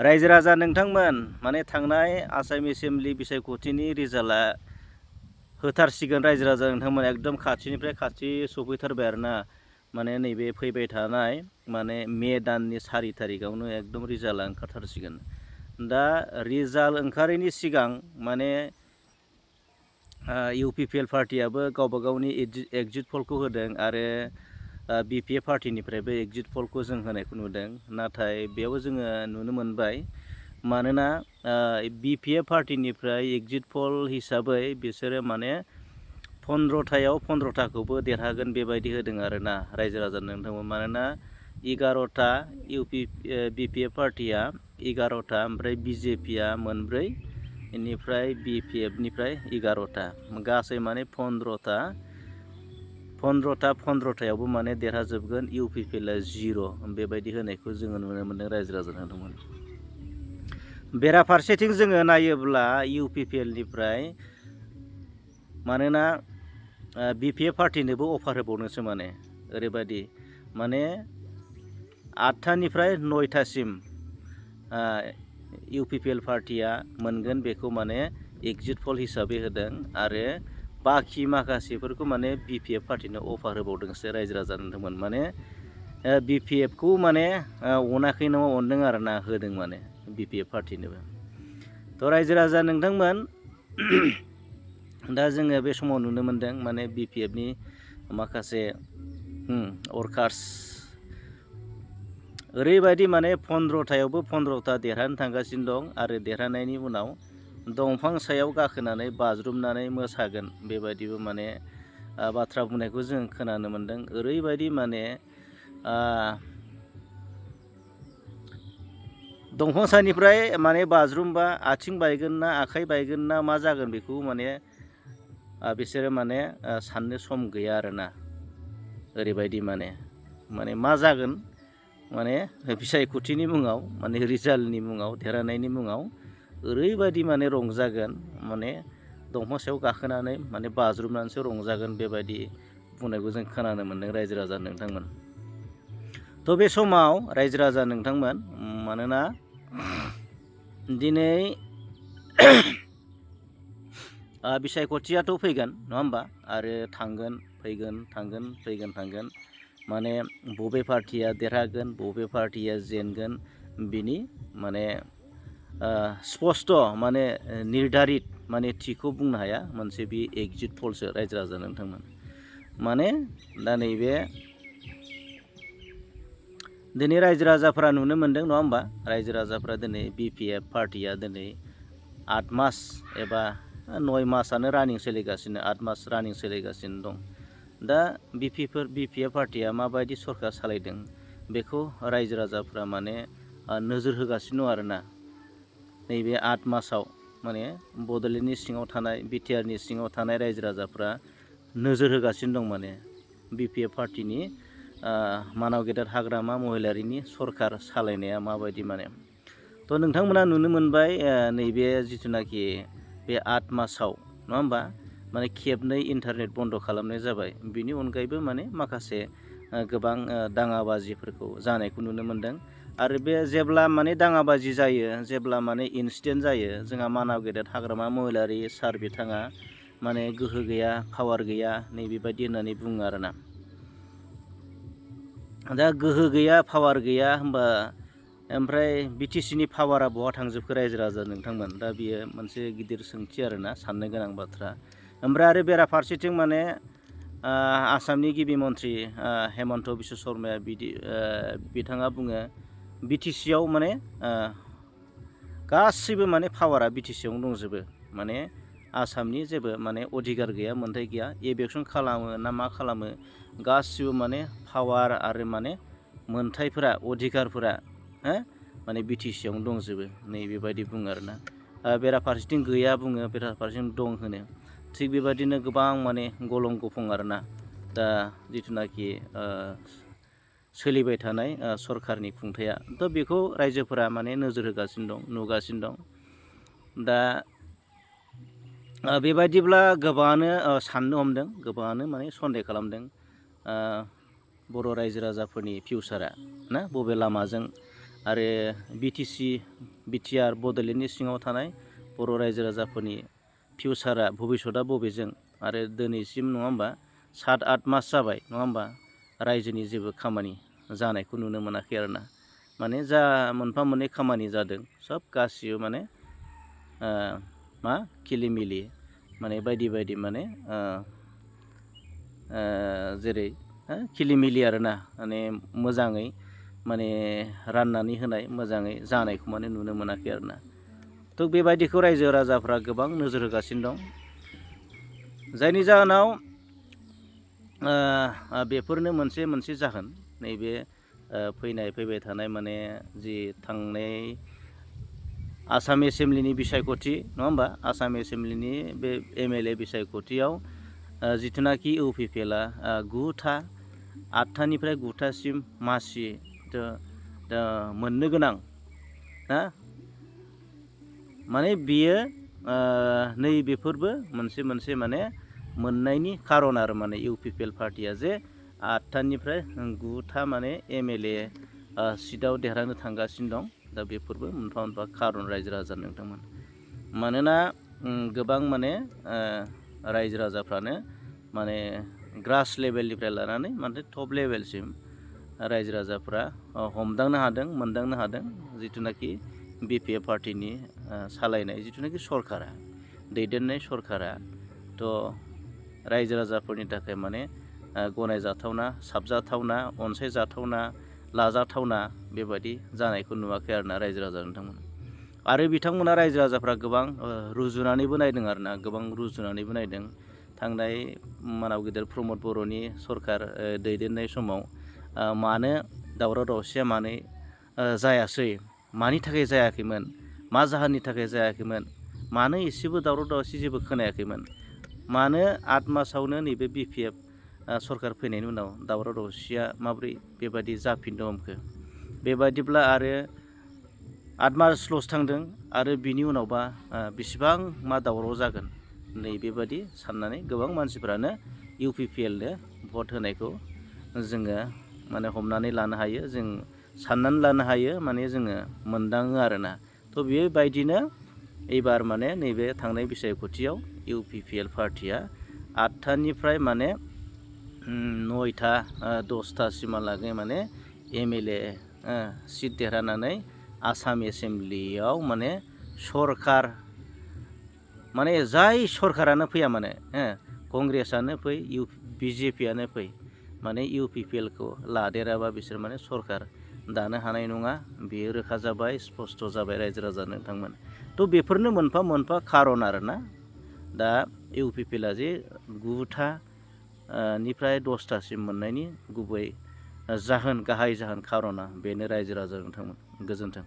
रायजो राजा नोंथांमोन माने थांनाय आसाम एसेम्बलि बिसायख'थिनि रिजाल्टआ होथारसिगोन रायजो राजा नोंथांमोन एकदम खाथिनिफ्राय खाथि सफैथारबाय आरोना माने नैबे फैबाय थानाय माने मे दाननि 4 तारिखआवनो एकदम रिजाल्टआ ओंखारथारसिगोन। दा रिजाल्ट ओंखारैनि सिगां माने इउपिपिएल पार्टियाबो गावबा गावनि एग्जिट पलखौ होदों आरो बिपिए पार्टिनिफ्रायबो एग्जिट पलखौ जों होनायखौ नुदों। नाथाय बेयाव जोङो नुनो मोनबाय मानोना बिपिए पार्टिनिफ्राय एग्जिट पल हिसाबै बिसोरो माने 15थायाव 15थाखौबो देरहागोन बेबायदि होदों आरोना रायजो राजा नोंथांमोन। मानोना 11टा बिपिए पार्टिया 11टा ओमफ्राय बिजेपिया 4 बेनिफ्राय बिपिएफनिफ्राय 11टा गासै माने 15थायावबो माने देरहाजोबगोन इउपिपिएलआ 0 बेबायदि होनायखौ जोङो नुनो मोन्दों रायजो राजा नोंथांमोन। बेराफारसेथिं जोङो नायोब्ला इउपिपिएलनिफ्राय मानोना बिपिए पार्टिनोबो अफार होबावनोसो माने ओरैबायदि माने 8थानिफ्राय 9थासिम इउपिपिएल पार्टिया मोनगोन बेखौ माने एग्जिट पल हिसाबै होदों आरो बाखि माखासेफोरखौ माने बिपिएफ पार्टिनो अफार होबावदोंसो रायजो राजा नोंथांमोन। माने बिपिएफखौ माने अनाखै नङा अनदों आरोना होदों माने बिपिएफ पार्टिनोबो। थ' रायजो राजा नोंथांमोन दा जोङो बे समाव नुनो मोन्दों माने बिपिएफनि माखासे वर्कार्स ओरैबायदि माने 15थायावबो 15था देरहानो थांगासिनो दं आरो देरहानायनि उनाव दंफां सायाव गाखोनानै बाज्रुमनानै मोसागोन बेबायदिबो माने बाथ्रा बुंनायखौ जों खोनानो मोन्दों। ओरैबायदि माने दंफां सानिफ्राय माने बाज्रुमबा आथिं बायगोन ना आखाइ बायगोन ना मा जागोन बेखौ माने बिसोरो माने साननो सम गैया आरोना ओरैबायदि माने मा जागोन माने बिसायख'थिनि मुङाव माने रिजाल्टनि मुङाव देरहानायनि मुङाव ओरैबायदि माने रंजागोन माने दंफां सायाव गाखोनानै माने बाज्रुमनानैसो रंजागोन बेबायदि बुंनायखौ जों खोनानो मोन्दों रायजो राजा नोंथांमोन। थ' बे समाव रायजो राजा नोंथांमोन मानोना दिनै बिसायख'थियाथ' फैगोन नङा होमबा आरो थांगोन फैगोन माने बबे पार्टिया देरहागोन बबे पार्टिया जेनगोन बिनि माने स्पष्ट माने निर्धारित माने थिखौ बुंनो हाया मोनसे बे एग्जिट पलसो रायजो राजा नोंथांमोन। माने दा नैबे दिनै रायजो राजाफ्रा नुनो मोन्दों नङा होमबा रायजो राजाफ्रा दिनै बिपिएफ पार्टिया दिनै 8 मास एबा 9 मासआनो रानिं सोलिगासिनो 8 मास रानिं सोलिगासिनो दं। दा बिपिएफ पार्टिया माबायदि सरकार सालायदों बेखौ रायजो राजाफ्रा माने नोजोर होगासिनो दं आरोना नैबे 8 मासाव माने बड'लेण्डनि सिङाव थानाय बिटिआरनि सिङाव थानाय रायजो राजाफ्रा नोजोर होगासिनो दं माने बिपिएफ पार्टिनि मानाव गेदेर हाग्रामा महिलारिनि सरकार सालायनाया माबायदि माने। थ' नोंथांमोना नुनो मोनबाय नैबे जिथुनाखि बे 8 मासाव नङा होमबा माने खेबनै इन्टारनेट बन्द खालामनाय जाबाय। बिनि अनगायैबो माने माखासे गोबां दाङाबाजिफोरखौ जानायखौ नुनो मोन्दों। आरो बे जेब्ला माने दाङाबाजि जायो जेब्ला माने इन्सिडेन्ट जायो जोंहा मानाव गेदेर हाग्रामा महिलारि सार बिथाङा माने गोहो गैया पावार गैया नैबेबायदि होननानै बुङो आरोना। दा गोहो गैया पावार गैया होमबा ओमफ्राय बिटिसिनि पावारा बहा थांजोबखो रायजो राजा नोंथांमोन। दा बियो मोनसे गिदिर सोंथि आरोना साननो गोनां बाथ्रा। ओमफ्राय आरो बेराफारसेथिं माने आसामनि गिबि मन्थ्रि हेमन्त बिश्व शर्माया बिथाङा बुङो बिटिसिआव माने गासैबो माने पावारा बिटिसिआवनो दंजोबो माने आसामनि जेबो माने अधिकार गैया मोन्थाय गैया एबेक्सन खालामो ना मा खालामो गासिबो माने पावार आरो माने मोन्थायफोरा अधिकारफोरा माने बिटिसिआवनो दंजोबो नैबेबायदि बुङो आरोना। बेराफारसेथिं गैया बुङो बेराफारसेथिं दं होनो थिग बेबायदिनो गोबां माने गलं गफं आरोना दा जिथुनाखि सोलिबाय थानाय सरकारनि खुंथाया। थ' बेखौ रायजोफोरा माने नोजोर होगासिनो दं नुगासिनो दं। दा बेबायदिब्ला गोबाङानो साननो हमदों गोबाङानो माने सन्देह खालामदों बर' रायजो राजाफोरनि फिउचारा ना बबे लामाजों आरो बिटिसि बिटिआर बड'लेण्डनि सिङाव थानाय बर' रायजो राजाफोरनि फिउचारा भबिसतआ बबेजों आरो दिनैसिम नङा होमबा 7-8 मास जाबाय नङा होमबा रायजोनि जेबो खामानि जानायखौ नुनो मोनाखै आरोना माने जा मोनफा मोननै खामानि जादों सब गासिबो माने मा खिलिमिलि माने बायदि बायदि माने जेरै खिलिमिलि आरोना माने मोजाङै माने राननानै होनाय मोजाङै जानायखौ माने नुनो मोनाखै आरोना थ' बेबायदिखौ रायजो राजाफ्रा गोबां नोजोर होगासिनो दं जायनि जाहोनाव बेफोरनो मोनसे जाहोन नैबे फैबाय थानाय माने जि थांनाय आसाम एसेम्ब्लिनि बिसायख'थि नङा होमबा आसाम एसेम्ब्लिनि बे MLA बिसायख'थियाव जिथुनाखि इउपिपिएलआ 9था 8थानिफ्राय 9थासिम मासि मोननो गोनां ना माने बियो नैबेफोरबो मोनसे माने मोननायनि खारन आरो माने इउपिपिएल पार्टिया जे 8थानिफ्राय 9था माने MLA सिटआव देरहानो थांगासिनो दं दा बेफोरबो मोनफा मोनफा खारन रायजो राजा नोंथांमोन मानोना गोबां माने रायजो राजाफ्रानो माने ग्रास लेभेलनिफ्राय लानानै माने टप लेभेलसिम रायजो राजाफ्रा हमदांनो हादों मोनदांनो हादों जिथुनाखि BPF पार्टिनि सालायनाय जिथुनाखि सरकारा दैदेननाय सरकारा थ' रायजो राजाफोरनि थाखाय माने गनायजाथावना साबजाथावना अनसायजाथावना लाजाथावना बेबायदि जानायखौ नुवाखै आरोना रायजो राजा नोंथांमोन आरो बिथांमोना रायजो राजाफ्रा गोबां रुजुनानैबो नायदों आरोना गोबां रुजुनानैबो नायदों थांनाय मानाव गिदिर प्रमद बर'नि सरकार दैदेननाय समाव मानो दावराव दावसिया मानो जायासै मानि थाखाय जायाखैमोन मा जाहोननि थाखाय जायाखैमोन मानो एसेबो दावराव दावसि जेबो खोनायाखैमोन मानो 8 मासावनो नैबे BPF सरकार फैनायनि उनाव दावराव दावसिया माब्रै बेबायदि जाफिननो हमखो बेबायदिब्ला आरो 8 मासल'सो थांदों आरो बिनि उनावबा बेसेबां मा दावराव जागोन नैबेबादि साननानै गोबां मानसिफ्रानो इउपिपिएलनो भट होनायखौ जोङो माने हमनानै लानो हायो जों साननानै लानो हायो माने जोङो मोनदाङो आरोना थ' बेबायदिनो एबार माने नैबे थांनाय बिसायख'थियाव इउपिपिएल पार्टिया 8थानिफ्राय माने 9था 10थासिमहालागै माने MLA सिट देरहानानै आसाम एसेम्ब्लियाव माने सरकार माने जाय सरकारानो फैया माने कंग्रेसआनो फै BJPआनो फै माने इउपिपिएलखौ लादेराबा बिसोर माने सरकार दानो हानाय नङा बेयो रोखा जाबाय स्पस्ट जाबाय रायजो राजा नोंथांमोन थ' बेफोरनो मोनफा मोनफा खारन आरोना दा इउपिपिएलआ जे 9था निफ्राय 10थासिम मोननायनि गुबै जाहोन गाहाय जाहोन खारना बेनो रायजो राजा नोंथांमोन गोजोन्थों।